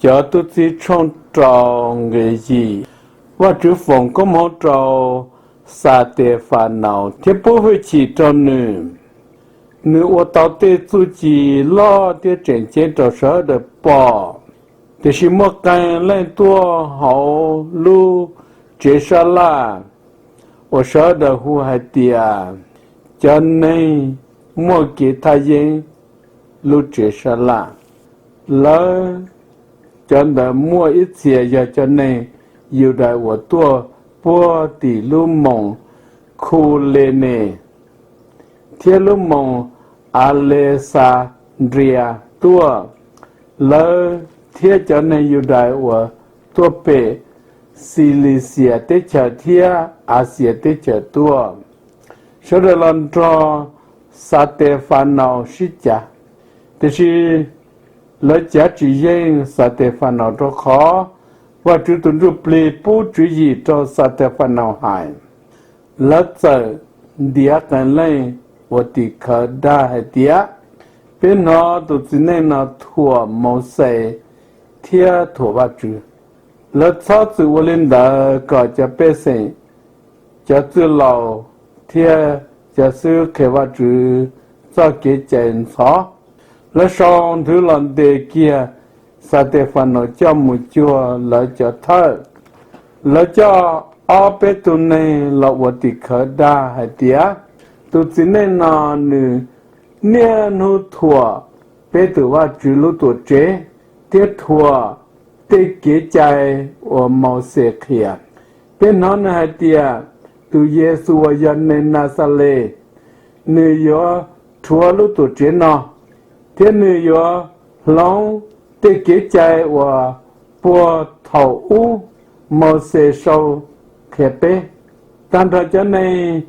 Cov Tub Txib tshooj rau nqe yim. Vajtswv foom koob hmoov rau Xatefanas thiab pub hwj chim rau nws. Nws ua tau tej txuj ci loj thiab tseem ceeb rau sawv daws pom. Tiam sis muaj qee leej tuaj hauv lub tsev sab laj uas sawv daws hu hais tias cov neeg muaj kev thaj yeeb lub tsev sab laj. Lawv cov ntawd muaj ib txhia yog cov neeg Yudais uas tuaj puag tim lub moos Khulene thiab lub moos Alexandria tuaj, lawv thiab cov neeg Yudais uas tuaj pem Xilixias teb chaws thiab Axias teb chaws tuaj, sawv daws los nrog Xatefanas sib cav. Tiam sis lawv cav tsis yeej Xatefanas, rau qhov Vajtswv tus Ntsujplig pub tswv yim rau Xatefanas hais. Lawv txawm ntiav qee leej ua tim khawv dag hais tias, Peb hnov tus txiv neej no thuam Mauxes thiab thuam Vajtswv. Lawv txhob txwm ua li ntawd kom cov pej xeem, cov txwj laus thiab cov xib hwb qhia Vajtswv txoj kev cai ntxhov. Lawv sau nthwv los ntes kiag Xatefanas coj mus cuag lawv cov thawj. Lawv coj ob peb tug neeg los ua tim khawv dag hais tias, Tus txiv neej no nws niaj hnub thuam peb tus Vajtswv lub Tuamtsev thiab thuam tej kev cai uas Mauxes qhia. Peb hnov nws hais tias tus Yexus uas yog neeg Naxales, nws yuav rhuav lub Tuamtsev no, thiab nws yuav hloov tej kev cai uas puag thaum ub Mauxes sau qhia peb. Tag nrho cov neeg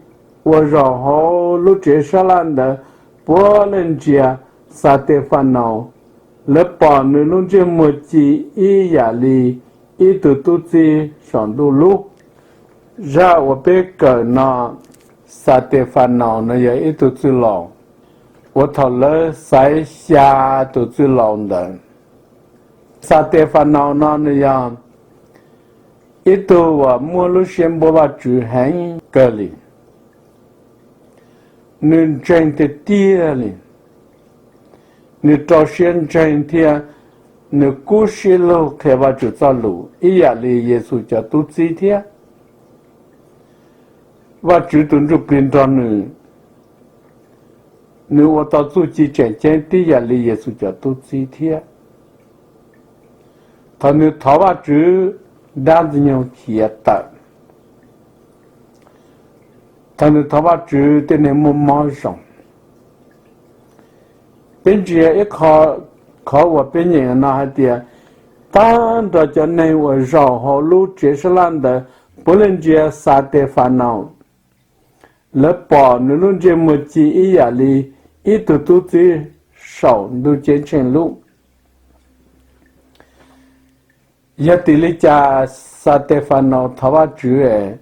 uas zaum hauv lub tsev sab laj ntawd puav leej ntsia Xatefanas, lawv pom nws lub ntsej muag ci ib yam li ib tug tub txib saum ntuj lub. Zaj uas peb kawm no, Xatefanas no yog ib tug txwj laus uas thaum lawv xaiv xya tus txwj laus ntawd, Xatefanas no nws yog ib tug uas muaj lub siab npuab Vajtswv heev kawg li. Nws ntseeg tiag tiag li. Nws rau siab ntseeg thiab nws kub siab lug qhia Vajtswv txoj lus ib yam li Yexus cov tub txib thiab. Vajtswv tus Ntsujplig nrog nws, nws ua tau txuj ci tseem ceeb tib yam li Yexus cov tub txib thiab. Thaum nws thov Vajtswv, dab ntxwg nyoog khiav tawm. Thaum nws thov Vajtswv, tej neeg muaj mob zoo. Peb ntsia ib qho, qhov uas peb nyeem no hais tias, tag nrho cov neeg uas zaum hauv lub tsev sab laj ntawd puav leej ntsia Xatefanas. Lawv pom nws lub ntsej muag ci ib yam li ib tug tub txib saum ntuj ceeb tsheej lub. Yog tim li cas Xatefanas thov Vajtswv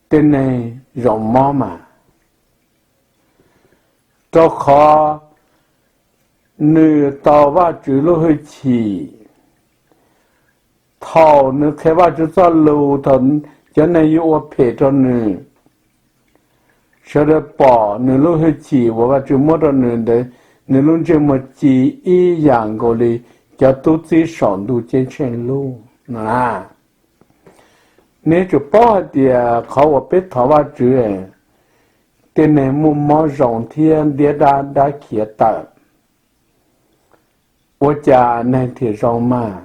tej neeg zoo mob mas? Rau qhov nws tau Vajtswv lub hwj chim. Thaum nws qhia Vajtswv txoj lus, thaum cov neeg yuav ua phem rau nws, sawv daws pom nws lub hwj chim uas Vajtswv muab rau nws ntawd, nws lub ntsej muag ci ib yam nkaus li cov tub txib saum ntuj ceeb tsheej lub no. Nej tsuas paub hais tias qhov uas peb thov Vajtswv, tej neeg muaj mob zoo thiab ntiab dab, dab khiav tawm, ua cas neeg thiaj zoo mas?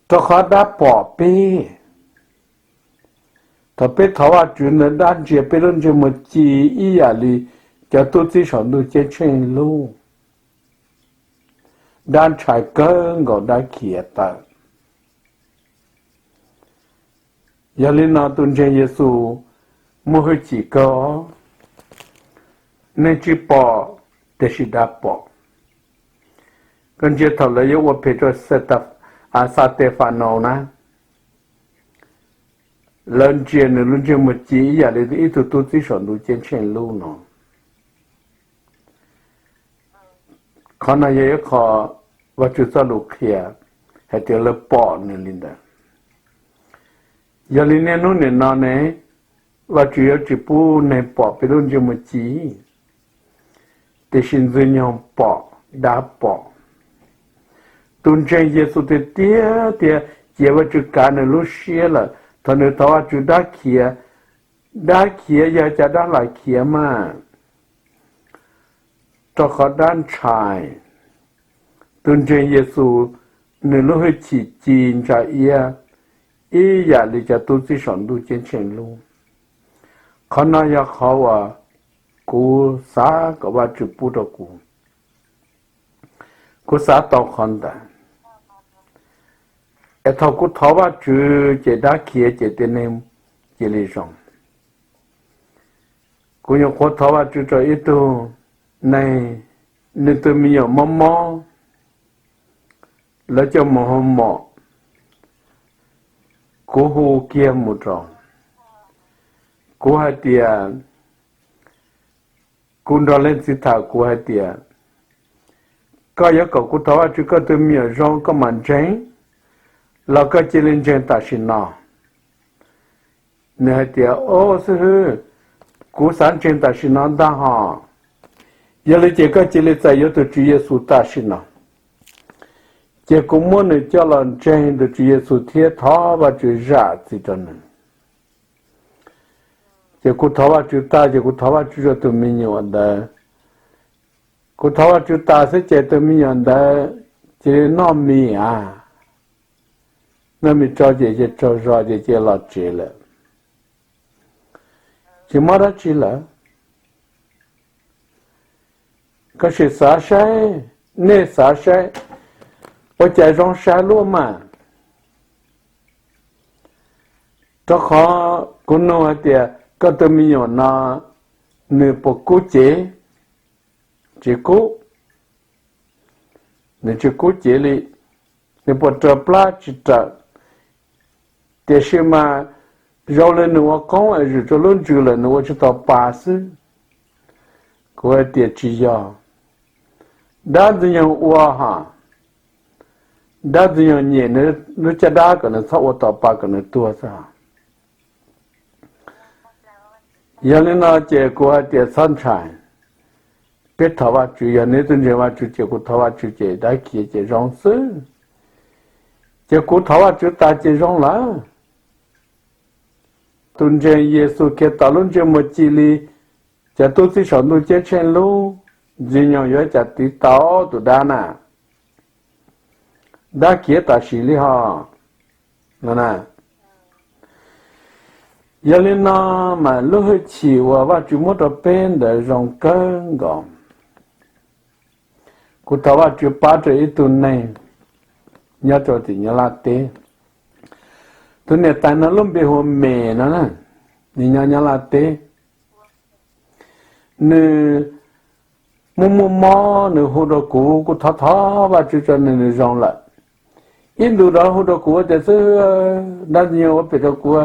Rau qhov dab pom peb. Thaum peb thov Vajtswv ntawd, dab ntsia peb lub ntsej muag ci ib yam li cov tub txib saum ntuj ceeb tsheej lub. Dab ntshai kawg nkaus, dab khiav tawm. Yog li no tus ntseeg Yexus muaj hwj chim kawg. Neeg tsis pom, tiam sis dab pom. Koj ntsia thaum lawv yuav ua phem rau Xatefanas na, lawv ntsia nws lub ntsej muag ci ib yam li ib tug tub txib saum ntuj ceeb tsheej lub no. Qhov no yog ib qho Vajtswv txoj lus qhia hais tias lawv pom nws li ntawd. Yog li niaj hnub nim no ne, Vajtswv yuav tsis pub neeg pom peb lub ntsej muag ci, tiam sis Ntxwg Nyoog pom, dab pom. Tus ntseeg Yexus tiag tiag tiag cia Vajtswv kav nws lub siab lawm, thaum nws thov Vajtswv dab khiav, dab khiav yog cas dab lam khiav mas rau qhov dab ntshai. Tus ntseeg Yexus nws lub hwj chim ci ntsa iab ib yam li cov tub txib saum ntuj ceeb tsheej lub. Qhov no yog qhov uas kuv xav kom Vajtswv pub rau kuv. Kuv xav tau qhov ntawd, es thaum kuv thov Vajtswv ces dab khiav ces tib neeg cia li zoo. Kuv nyuam qhuav thov Vajtswv rau ib tug neeg, nws tus me nyuam mob mob, lawv coj mus hoo mom, kuv hu kiag mus rau, kuv hais tias, kuv nrog leej txiv tham kuv hais tias, koj yuav kom kuv thov Vajtswv koj tus me nyuam zoo koj mam ntseeg, los koj cia li ntseeg tam sim no? Nws hais tias, o xib hwb, kuv xav ntseeg tam sim no ntag hos. Yog li ces koj cia li txais yuav tus Tswv Yexus tam sim no. Ces kuv muab nws coj los ntseeg tus Tswv Yexus thiab thov Vajtswv zam txim rau nws. Ces kuv thov Vajtswv tag ces kuv thov Vajtswv rau tus me nyuam ntawd. Kuv thov Vajtswv tas xwb ces tus me nyuam ntawd cia li noj mis a, noj mis tsau ces cia tsaug zog ces cia los tsev lawm, tsis mob dab tsi lawm. Koj sim xav saib, nej xav saib, ua cas zoo saib luaj mas. Rau qhov kuv nug hais tias koj tus me nyuam no nws puas kub cev? Tsis kub, nws tsis kub cev li. Nws puas raws plab? Tsis raws. Tiam sis mas zoo li nws ua qoob es zwm rau lub ntsws lawm nws ua tsis tau pa xwb. Kuv hais tias tsis yog, dab ntxwg nyoog ua hos, dab ntxwg nyoog nyem lub caj dab kom nws txhob ua tau pa kom nws tuag xwb. Yog li no ces kuv hais tias txhob ntshai, peb thov Vajtswv, yog neb twb ntseeg Vajtswv ces kuv thov Vajtswv ces dab khiav ces zoo xwb. Ces kuv thov Vajtswv tas ces zoo lawm. Tus ntseeg Yexus Khetos lub ntsej muag ci li cov tub txib saum ntuj ceeb tsheej lub, ntxwg nyoog yuav cas tiv tau tus dab na. Dab khiav tam sim li hos. Yog li no mas lub hwj chim uas Vajtswv muab rau peb ntawd zoo kawg nkaus. Kuv thov Vajtswv pab rau ib tug neeg nyob rau tim Nyab Laj teb. Tus niam tais no lub npe hu ua Mem no, nws nyob Nyab Laj teb. Nws muaj muaj mob nws hu rau kuv, kuv thov thov Vajtswv rau nws, nws zoo lawm. Ib ntus rov hu rau kuv tias xwb, dab ntxwg nyoog ua phem rau kuv,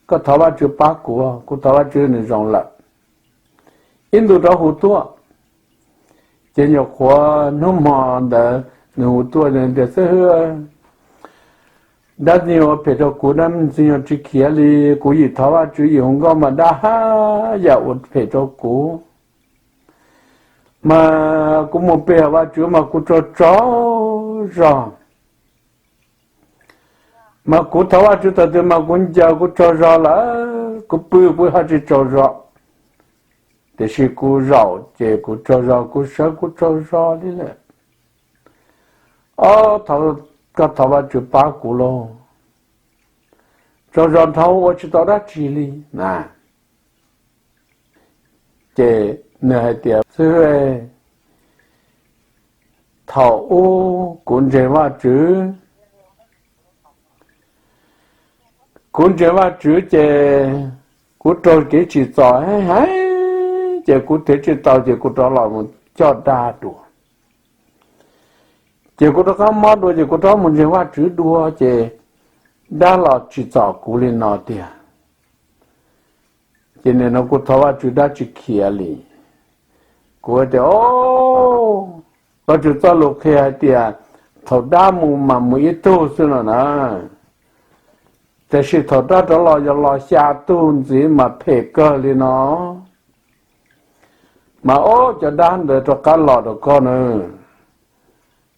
koj thov Vajtswv pab kuv, kuv thov Vajtswv nws zoo lawm. Ib ntus rov hu tuaj, ces nyuam qhuav hnub hmo ntawd nws hu tuaj tias xwb, dab ntxwg nyoog ua phem rau kuv, dab ntxwg nyoog tsis khiav li, kuv yim thov Vajtswv yim hu nkauj mas dab haj yam ua phem rau kuv. Mas kuv mus pe hawm Vajtswv mas kuv tsaug tsaug zog. Mas kuv thov Vajtswv thaum twg mas kuv ncaws kuv tsaug zog lawm, kuv pw kuv ho tsis tsaug zog. Tiam sis kuv zaum ces kuv tsaug zog, kuv sawv kuv tsaug zog li lawm. Ob, koj thov Vajtswv pab kuv lauj, tsaug zog dhau ua tsis tau dab tsi li na. Ces nws hais tias xwb, thaum ub kuv ntseeg Vajtswv, kuv ntseeg Vajtswv ces kuv raug kev tsim txom heev heev, ces kuv thev tsis tau ces kuv rov los mus coj dab dua. Ces kuv rov qab mob dua ces kuv rov mus ntseeg Vajtswv dua ces dab los tsim txom kuv li no tiag. Ces nim no kuv thov Vajtswv dab tsis khiav li. Kuv tias, o, Vajtswv txoj lus qhia hais tias thaum dab mus mas mus ib tug xwb no na, tiam sis thaum dab rov los yog los xya tug ntxiv mas phem kawg li no. Mas ob cov dab ntawd rov qab los rau koj na,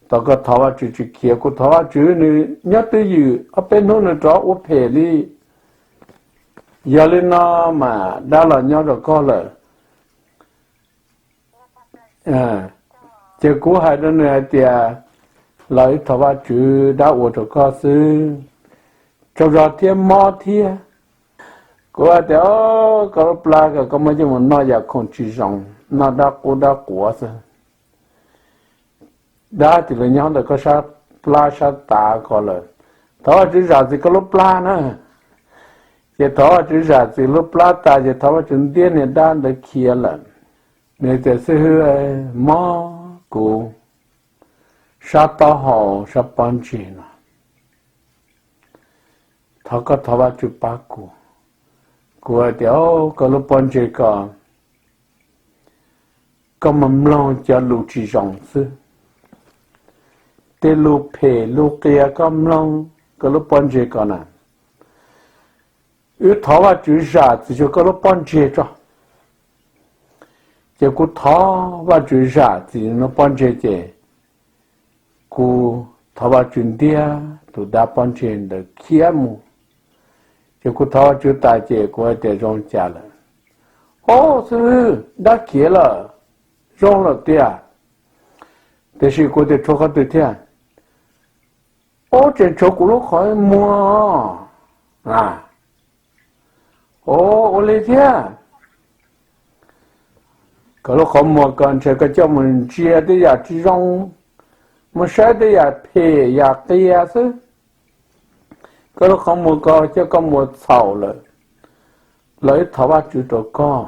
tau koj thov Vajtswv tsis khiav. Kuv thov Vajtswv nws nyob twj ywm, ob peb hnub nws rov ua phem li. Yog li no mas dab los nyob rau koj lawm. Ces kuv hais rau nws hais tias, los wb thov Vajtswv, dab ua rau koj xwb, tsaug zog thiab mob thiab. Kuv hais tias, koj lub plab ko koj muab coj mus noj yam khoom tsis zoo, noj dab qub dab quav xwb. Dab tsis los nyob ntawm koj sab plab sab tav ko lawm. Thov Vajtswv zam txim koj lub plab na. Ces thov Vajtswv zam txim lub plab tas ces thov Vajtswv ntiab niag dab ntawd khiav lawm. Nws tias, xib hwb, mob kuv sab taub hau sab pob ntseg no, thov koj thov Vajtswv pab kuv. Kuv hais tias, koj lub pob ntseg ko, koj mus mloog cov lus tsis zoo xwb, tej lus phem lus qias koj mloog, koj lub pob ntseg ko na. Wb thov Vajtswv zam txim rau koj lub pob ntseg tso. Ces kuv thov Vajtswv zam txim lub pob ntseg ces kuv thov Vajtswv ntiab tus dab pob ntseg ntawd khiav mus. Ces kuv thov Vajtswv tas ces kuv hais tias, zoo li cas lawm? Ob, xib hwb, dab khiav lawm, zoo lawm tiag. Tiam sis kuv tias, tshuav qhov twg thiab? Ob, tseem tshuav kuv lub qhov muag. Ob, ua li thiab. Koj lub qhov muag ko ntshe koj coj mus ntsia tej yam tsis zoo, mus saib tej yam phem yam qias xwb. Koj lub qhov muag ko coj koj mus ua txhaum lawm, los wb thov Vajtswv rau koj.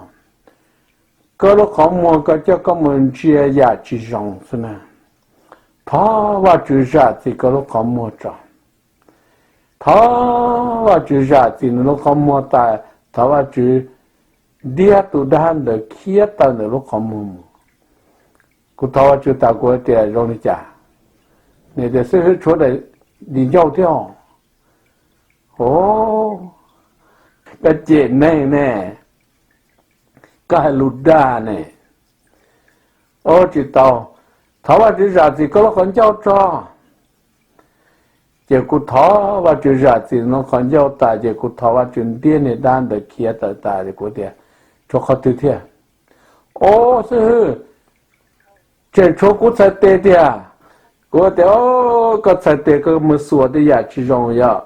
Koj lub qhov muag ko coj koj mus ntsia yam tsis zoo xwb na. Thov Vajtswv zam txim koj lub qhov muag tso. Thov Vajtswv zam txim nws lub qhov muag tas, thov Vajtswv ntiab tus dab ntawd khiav tawm ntawm lub qhov muag mus. Kuv thov Vajtswv tas kuv tias, zoo li cas? Nws tias, xib hwb, tshuav daim di ncauj thiab. Ob, koj cem neeg ne, koj hais lus dag ne. Ob, tsis tau, thov Vajtswv zam txim koj lub qhov ncauj tso. Ces kuv thov Vajtswv zam txim lub qhov ncauj tas ces kuv thov Vajtswv ntiab niag dab ntawd khiav tawm tas es kuv tias, tshuav qhov twg thiab? Ob, xib hwb, tseem tshuav kuv txhais tes tiag. Kuv tias, ob, koj txhais tes koj mus xuas tej yam tsis zoo yom,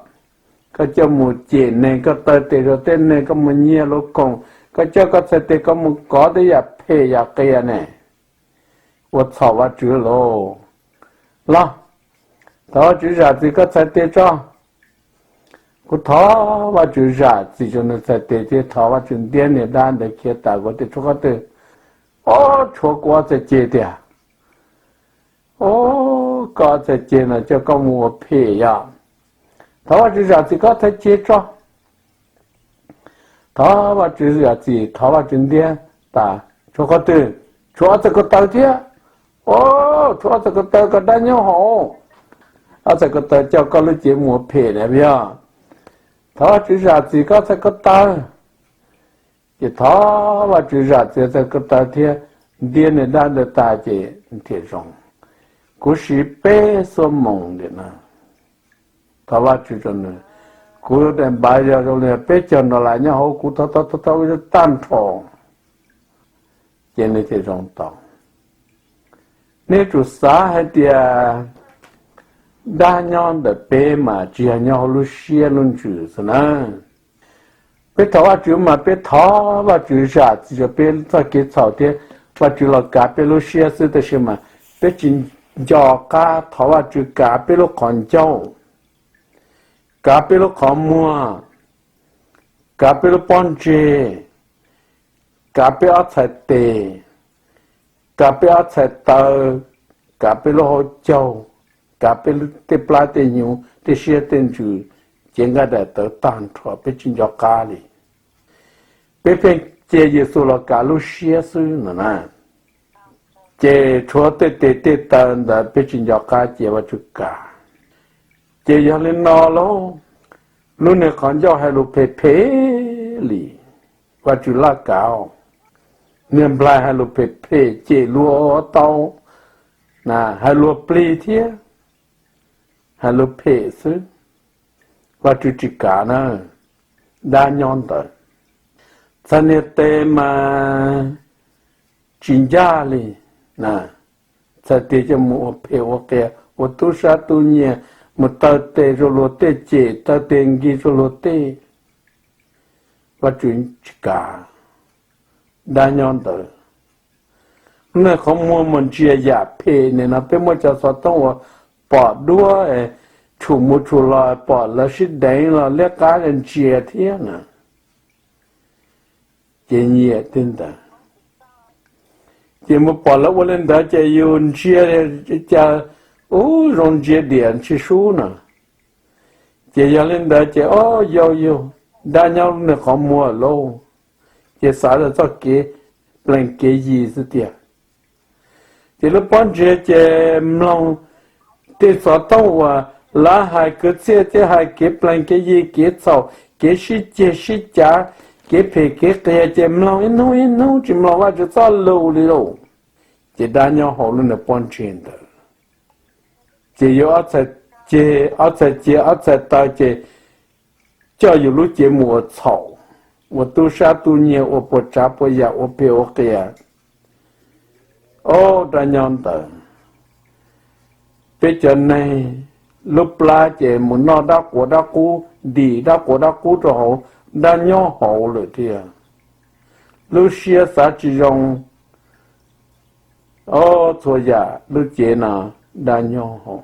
koj coj mus cem neeg, koj taw tes rau tej neeg, koj mus nyiag luag khoom, koj coj koj txhais tes koj mus kov tej yam phem yam qias ne, ua txhaum Vajtswv lauj. Los, thov Vajtswv zam txim koj txhais tes tso. Kuv thov Vajtswv zam txim rau nws txhais tes thiab thov Vajtswv ntiab niag dab ntawd khiav tas, kuv tias, tshuav qhov twg? Ob, tshuav kuv ob txhais ceg tiag. Ob, koj ob txhais ceg no coj koj mus ua phem yom. Thov Vajtswv zam txim koj txhais ceg tso. Thov Vajtswv zam txim, thov Vajtswv ntiab tas, tshuav qhov twg? Tshuav ob txhais ko taw thiab. Ob, tshuav ob txhais ko taw koj dab nyob hauv. Ob txhais ko taw coj koj lub cev mus ua phem na yog. Thov Vajtswv zam txim koj txhais ko taw. Ces thov Vajtswv zam txim txhais ko taw thiab ntiab niag dab ntawd tas ces thiaj zoo. Kuv siv peb xuab moos li na, thov Vajtswv rau nws. Kuv daim npav yog zoo li peb caug dollar nyob hauv, kuv thov thov thov tag nrho, ces nws thiaj zoo tau. Nej tsum xav hais tias dab nyob ntawm peb mas tsis yog nyob hauv lub siab lub ntsws xwb na. Peb thov Vajtswv mas peb thov Vajtswv zam txim rau peb txoj kev txhaum thiab Vajtswv los kav peb lub siab xwb, tab sis mas peb tsis nco qab thov Vajtswv kav peb lub qhov ncauj, kav peb lub qhov muag, kav peb lub pob ntseg, kav peb ob txhais tes, kav peb ob txhais taw, kav peb lub hauv caug, kav peb tej plab tej hnyuv tej siab tej ntsws, cev nqaij daim tawv tag nrho peb tsis nco qab li. Peb pheej cia Yexus los kav lub siab xwb no na. Ces tshuav tej tes tej taw ntawd peb tsis nco qab cia Vajtswv kav. Ces yog li no lauj, lub niag qhov ncauj hais lus phem phem li, Vajtswv laj kav. Niag nplaig hais lus phem phem cem luag tau, hais luag plig thiab, hais luag phem xwb, Vajtswv tsis kav na. Dab nyob ntawd, txhais niag tes mas tsis ncaj li, txhais tes coj mus ua phem ua qias, ua tub sab tub nyiag, mus taw tes rau luag tej, cem taw tes nkig rau luag tej, Vajtswv tsis kav. Dab nyob ntawd, lub niag qhov muag mus ntsia yam phem nim no peb muab cov xov tooj uas pom duab, tshum mus tshum los pom lawv sib deev los liab qab ntsia thiab na, ces nyiam tej ntawd. Ces mus pom lawv ua li ntawd ces yus ntsia cas ub zoo ntsia diam ntsia sub no. Ces yog li ntawd ces o, yau yug, dab nyob lub niag qhov muag lauj, ces xav txog txoj kev plees kev yi xwb tiag. Ces lub pob ntseg ces mloog tej xov tooj uas lawv hais kwv txhiaj thiab hais kev plees kev yi, kev txhaum, kev sib ceg sib cav, kev phem kev qias, ces mloog ib hnub ib hnub tsis mloog Vajtswv txoj lus li lauj. Ces dab nyob hauv lub niag pob ntseg ntawd, ces yus ob txhais ceg ob txhais taw ces coj yus lub cev mus ua txhaum, ua tub sab tub nyiag, ua puas tsav puas yam, ua phem ua qias. Ob dab nyob ntawd, peb cov neeg lub plab ces mus noj dab quav dab qub, dim dab quav dab qub rau hauv, dab nyob hauv lawm thiab. Lub siab xav tsis zoo, ob txhua yam lub cev no dab nyob hauv.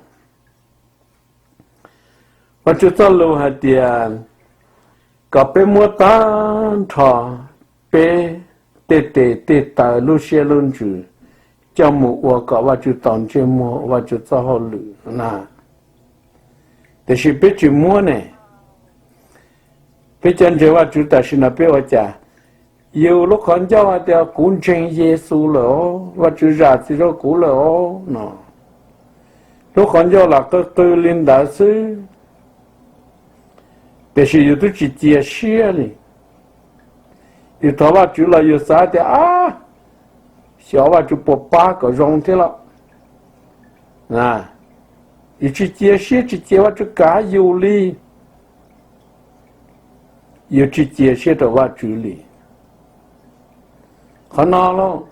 Vajtswv txoj lus hais tias kom peb muab tag nrho peb tej tes tej taw, lub siab lub ntsws coj mus ua kom Vajtswv tau ntsej muag ua Vajtswv txoj hauj lwm na. Tiam sis peb tsis muab ne. Peb cov ntseeg Vajtswv tam sim no peb ua cas? Yus lub qhov ncauj hais tias kuv ntseeg Yexus lawm os, Vajtswv zam txim rau kuv lawm os no. Lub qhov ncauj lam qw qw li ntawd xwb, tiam sis yus twb tsis cia siab li. Yus thov Vajtswv los yus xav tias a, xyov Vajtswv puas pab kom zoo thiab los. Yus tsis cia siab, tsis cia Vajtswv kav yus li. Yus tsis cia siab rau Vajtswv li. Qhov no lauj,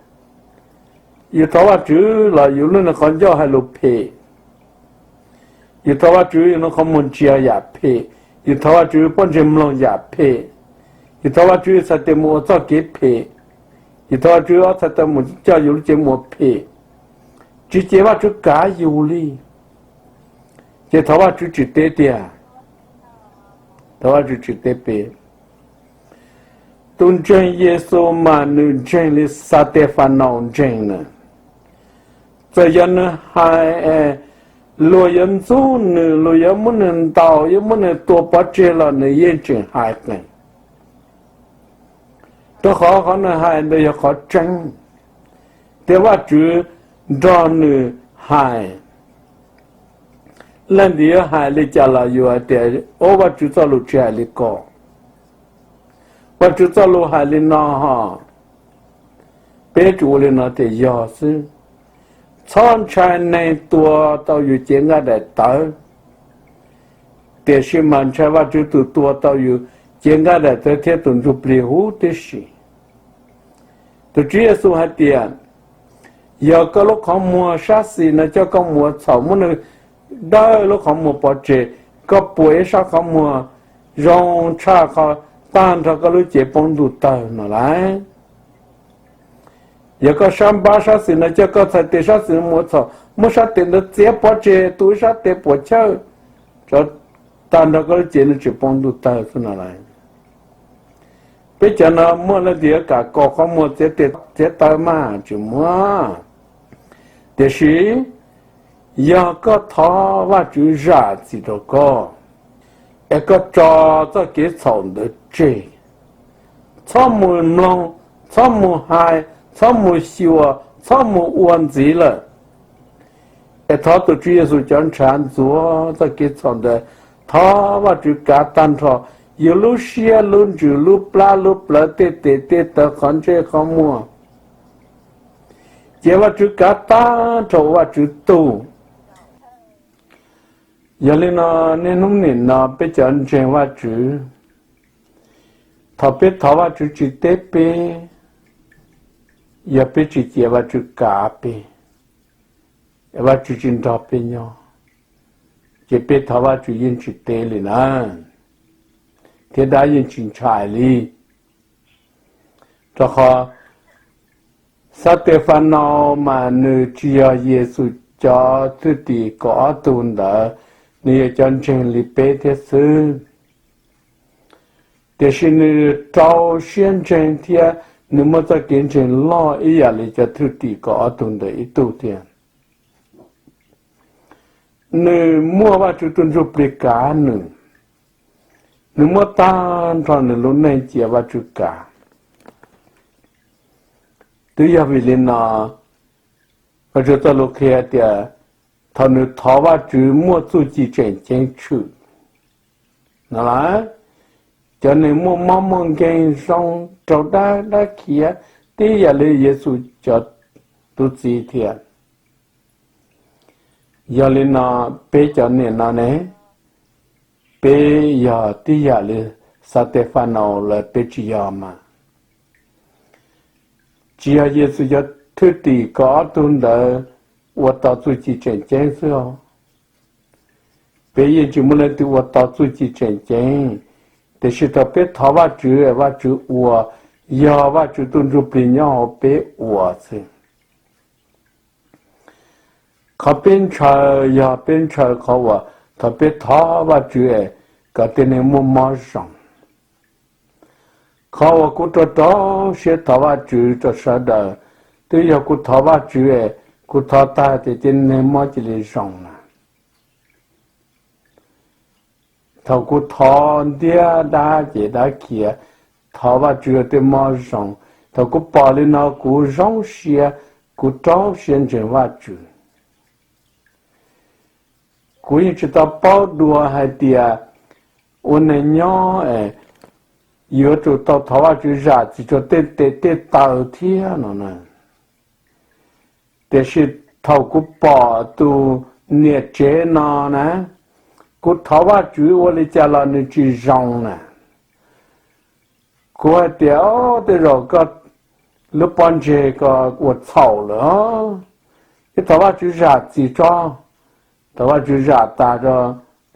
yus thov Vajtswv los yus lub niag qhov ncauj hais lus phem. Yus thov Vajtswv yus lub qhov muag ntsia yam phem. Yus thov Vajtswv pob ntseg mloog yam phem. Yus thov Vajtswv yus txhais tes mus ua txoj kev phem. Yus thov Vajtswv ob txhais taw mus coj yus lub cev mus ua phem. Tsis cia Vajtswv kav yus li. Ces thov Vajtswv tsis teb tiag. Thov Vajtswv tsis teb peb. Tus ntseeg Yexus mas nws ntseeg li Xatefanaus ntseeg na. Txawm yog nws hais, luag yuav ntxub nws, luag yuav muab nws ntaus, yuav muab nws tua pov tseg los nws yeej tseem hais qees. Rau qhov qhov nws hais ntawd yog qhov tseeb, thiab Vajtswv nrog nws hais. Leej twg yuav hais li cas los yus hais tias, o, Vajtswv txoj lus tsis hais li ko. Vajtswv txoj lus hais li no ho. Peb tsuas ua li no tias yog xwb. Txhob ntshai neeg tua tau yus cev nqaij daim tawv, tiam sis mas ntshai Vajtswv tus tua tau yus cev nqaij daim tawv thiab tus ntsuj plig huv tib si. Tus Tswv Yexus hais tias, yog koj lub qhov muag sab xis no coj koj mus ua txhaum, muab nws dawj lub qhov muag pov tseg, koj puas ib sab qhov muag zoo tshaj qhov tag nrho koj lub cev poob ntuj tawg no lauj? Yog koj sab npab sab xis no coj koj txhais tes sab xis no mus ua txhaum, muab sab tes ntawd txiav pov tseg, tu ib sab tes puas chawj, tag nrho koj lub cev no tseem poob ntuj tawg xwb no lauj? Peb cov no muaj leej twg yuav kam kaus qhov muag txiav tes txiav taw mas? Tsis muaj. Tiam sis yog koj thov Vajtswv zam txim rau koj, es koj tso txoj kev txhaum ntawd tseg, txhob mus mloog, txhob mus hais, txhob mus xyuas, txhob mus ua ntxiv lawm. Es thov tus Tswv Yexus cov ntshav ntxuav txoj kev txhaum ntawd, thov Vajtswv kav tag nrho yus lub siab lub ntsws lub plab lub plawv tej tes tej taw qhov ntsej qhov muag, cia Vajtswv kav tag nrho ua Vajtswv tug. Yog li no, niaj hnub nim no peb cov ntseeg Vajtswv, thaum peb thov Vajtswv tsis teb peb, yog peb tsis cia Vajtswv kav peb, Vajtswv tsis nrog peb nyob, ces peb thov Vajtswv yeej tsis teb li na, thiab dab yeej tsis ntshai li. Rau qhov Xatefanas mas nws tsis yog Yexus cov thwj tim kaum ob tug ntawd, nws yog cov ntseeg li peb thiab xwb. Tiam sis nws rau siab ntseeg thiab nws muaj txoj kev ntseeg loj ib yam li cov thwj tim kaum ob tug ntawd ib tug thiab. Nws muaj Vajtswv tus Ntsuj Plig kav nws, nws muab tag nrho nws lub neej cia Vajtswv kav. Twb yog vim li no, Vajtswv txoj lus qhia tias thaum nws thov Vajtswv muaj txuj ci tseem ceeb tshwm no las, cov neeg muaj mob muaj nkeeg zoo, raug dab dab khiav tib yam li Yexus cov tub txib thiab. Yog li no, peb cov niam no ne, peb yog tib yam li Xatefanas lawm, peb tsis yog mas. Tsis yog Yexus cov thwj tim kaum ob tug ntawd ua tau txuj ci tseem ceeb xwb os. Peb yeej tsis muaj leej twg ua tau txuj ci tseem ceeb, tiam sis thaum peb thov Vajtswv, Vajtswv ua, yog Vajtswv tus Ntsuj Plig nyob hauv peb ua xwb. Qhov peb ntshaw yog peb ntshaw qhov uas thaum peb thov Vajtswv kom tej neeg muaj mob zoo. Qhov uas kuv rau rau siab thov Vajtswv rau sawv daws, twb yog kuv thov Vajtswv, kuv thov tag tias tej neeg mob cia li zoo na. Thaum kuv thov ntiab dab ces dab khiav, thov Vajtswv tej mob zoo. Thaum kuv pom li no kuv zoo siab, kuv rau siab ntseeg Vajtswv. Kuv yeej tsis tau paub dua hais tias ua neeg nyob yuav tsum tau thov Vajtswv zam txim rau tej tes tej taw thiab no na. Tiam sis thaum kuv pom tus niam tsev no na, kuv thov Vajtswv ua li cas los nws tsis zoo na. Kuv hais tias, o, tej zaum koj lub pob ntseg koj ua txhaum lawm, ib thov Vajtswv zam txim tso. Thov Vajtswv zam tas tso,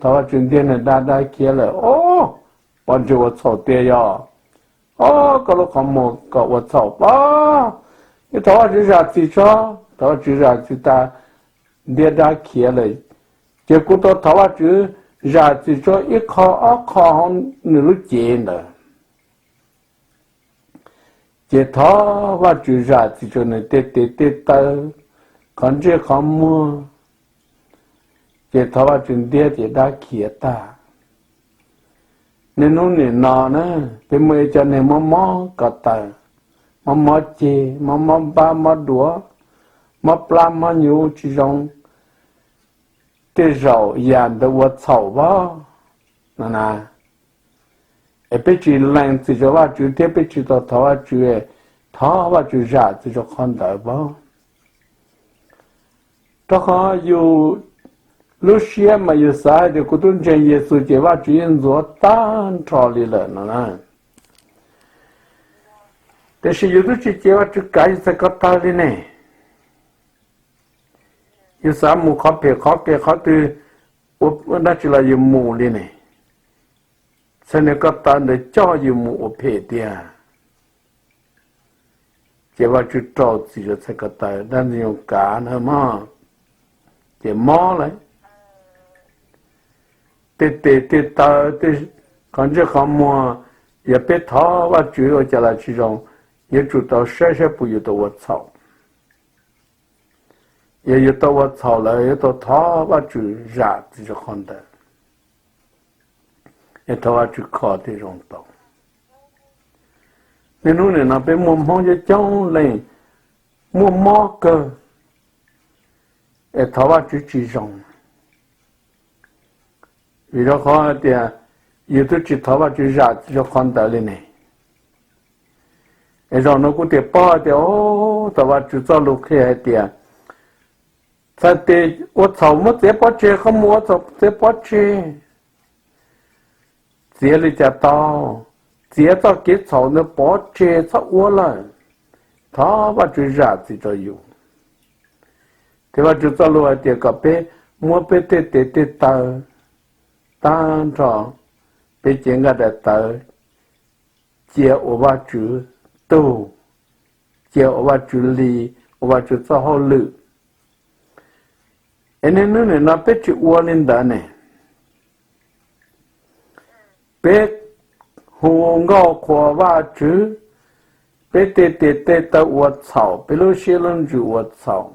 thov Vajtswv ntiab nws dab dab khiav lawm, o, pob ntseg ua txhaum tiag yog, o, koj lub qhov muag kom ua txhaum pob, ib thov Vajtswv zam txim tso. Thov Vajtswv zam txim tas, ntiab dab khiav lawm. Ces kuv tau thov Vajtswv zam txim tso ib qho ob qho hauv nws lub cev ntawd. Ces thov Vajtswv zam txim rau nws tej tes tej taw, qhov ntsej qhov muag, ces thov Vajtswv ntiab ces dab khiav tag. Niaj hnub nim no na, peb muaj ib cov neeg mob mob ko taw, mob mob ceg, mob mob npab mob duav, mob plab mob nyuv tsis zoo, tej zaum yam ntawd ua txhaum pab no na. Es peb tsis lees txim rau Vajtswv thiab peb tsis tau thov Vajtswv, thov Vajtswv zam txim rau qhov ntawd pab. Rau qhov yus lub siab mas yus xav hais tias kuv twb ntseeg Yexus ces Vajtswv yeej ntxuav tag nrho li lawm no na. Tiam sis yus twb tsis cia Vajtswv kav yus txhais ko taw li ne. Yus xav mus qhov phem qhov kev qhov twg, ua dab tsi los yus mus li ne. Txhais niag ko taw ntawd coj yus mus ua phem tiag. Ces Vajtswv rau txim rau txhais ko taw dab ntxwg nyoog kav na mog, ces mob lawm. Tej tes tej taw, tej qhov ntsej qhov muag, yog peb thov Vajtswv ua cas los tsis zoo, yuav tsum tau saib saib puas yus tau ua txhaum. Yog yus tau ua txhaum lawm yuav tau thov Vajtswv zam txim rau qhov ntawd, es thov Vajtswv kho thiaj zoo tau. Niaj hnub nim no peb muaj Hmoob coob coob leej muaj mob kawg, es thov Vajtswv tsis zoo. Vim rau qhov hais tias yus twb tsis thov Vajtswv zam rau qhov ntawd li ne. Es zaum no kuv thiaj paub tias, o, tau Vajtswv txoj lus qhia hais tias, txhais tes ua txhaum muab txiav pov tseg, qhov muag ua txhaum txiav pov tseg. Txiav li cas tau, txiav txoj kev txhaum ntawd pov tseg txhob ua lawm, thov Vajtswv zam txim rau yus. Thiab Vajtswv txoj lus hais tias kom peb muab peb tej tes tej taw tag nrho, peb cev nqaij daim tawv cia ua Vajtswv tug, cia ua Vajtswv li, ua Vajtswv txoj hauj lwm. Es niaj hnub nim no peb tsis ua li ntawd ne. Peb hu nkauj qhuas Vajtswv, peb tej tes tej taw ua txhaum, peb lub siab lub ntsws ua txhaum.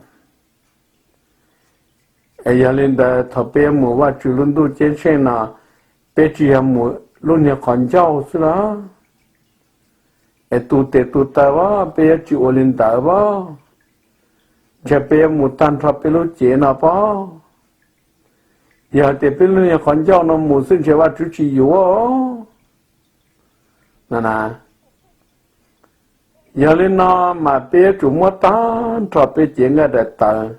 Es yog li ntawd thaum peb yuav mus Vajtswv lub ntuj ceeb tsheej no, peb tsis yog mus lub niag qhov ncauj xwb los? Es tu tes tu taw as, peb yuav tsis ua li ntawd as, ntshe peb yuav mus tag nrho peb lub cev no pob. Yog hais tias peb lub niag qhov ncauj no mus xwb ntshe Vajtswv tsis yuav. Yog li no mas peb yuav tsum muab tag nrho peb cev nqaij daim tawv,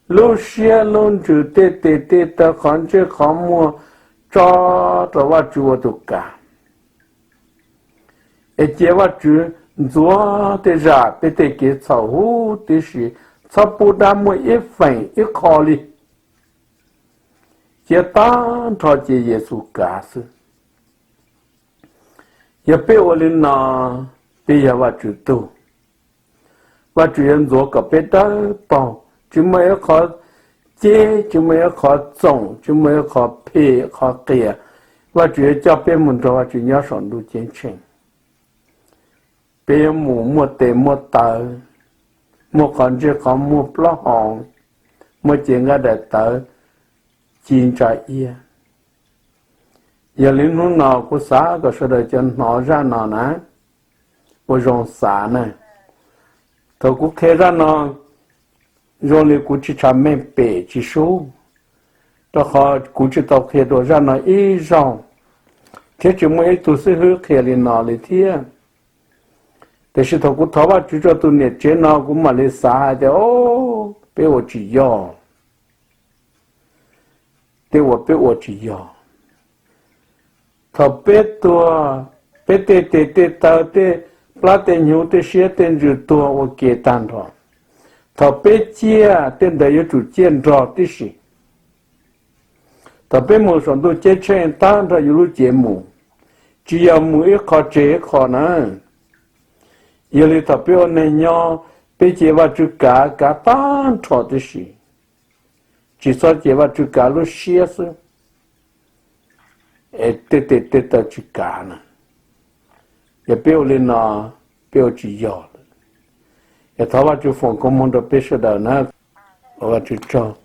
lub siab lub ntsws, tej tes tej taw, qhov ntsej qhov muag tso rau Vajtswv ua tus kav. Es cia Vajtswv ntxuav thiab zam peb tej kev txhaum huv tib si, txhob pub dab muaj ib feem ib qho li. Cia tag nrho ces Yexus kav xwb. Yog peb ua li no, peb yog Vajtswv tug. Vajtswv yuav ntxuav kom peb dawb paug, tsis muaj ib qho ceb, tsis muaj ib qho txoom, tsis muaj ib qho phem qhov qias. Vajtswv yuav coj peb mus nrog Vajtswv nyob saum ntuj ceeb tsheej. Peb yuav mus muaj tes muaj taw, muaj qhov ntsej qhov muag plaub hau, muaj cev nqaij daim tawv ci ntsa iab. Yog li hnub no kuv xav kom sawv daws cov hnov zaj no na, ua zoo xav na. Thaum kuv qhia zaj no, zoo li kuv tsis tshav meej pem tsis sub, rau qhov kuv tsis tau qhia dua zaj no ib zaug, thiab tsis muaj ib tug xib hwb qhia li no li thiab. Tiam sis thaum kuv thov Vajtswv rau tus niam tsev no, kuv mam li xav hais tias, o, peb ua tsis yog, tej uas peb ua tsis yog. Thaum peb tuag, peb tej tes tej taw, tej plab tej hnyuv, tej siab tej ntsws tuag ua ke tag nrho. Thaum peb ciaj, tej ntawd yuav tsum ciaj nrog tib si. Thaum peb mus saum ntuj ceeb tsheej, tag nrho yus lub cev mus, tsis yog mus ib qho tseg ib qho na. Yog li thaum peb ua neeg nyob, peb cia Vajtswv kav, kav tag nrho tib si, tsis txhob cia Vajtswv kav lub siab xwb, es tej tes tej taw tsis kav na. Yog peb ua li no, peb ua tsis yog lawm. Es thov Vajtswv foom koob hmoov rau peb sawv daws na. Ua Vajtswv tsaug.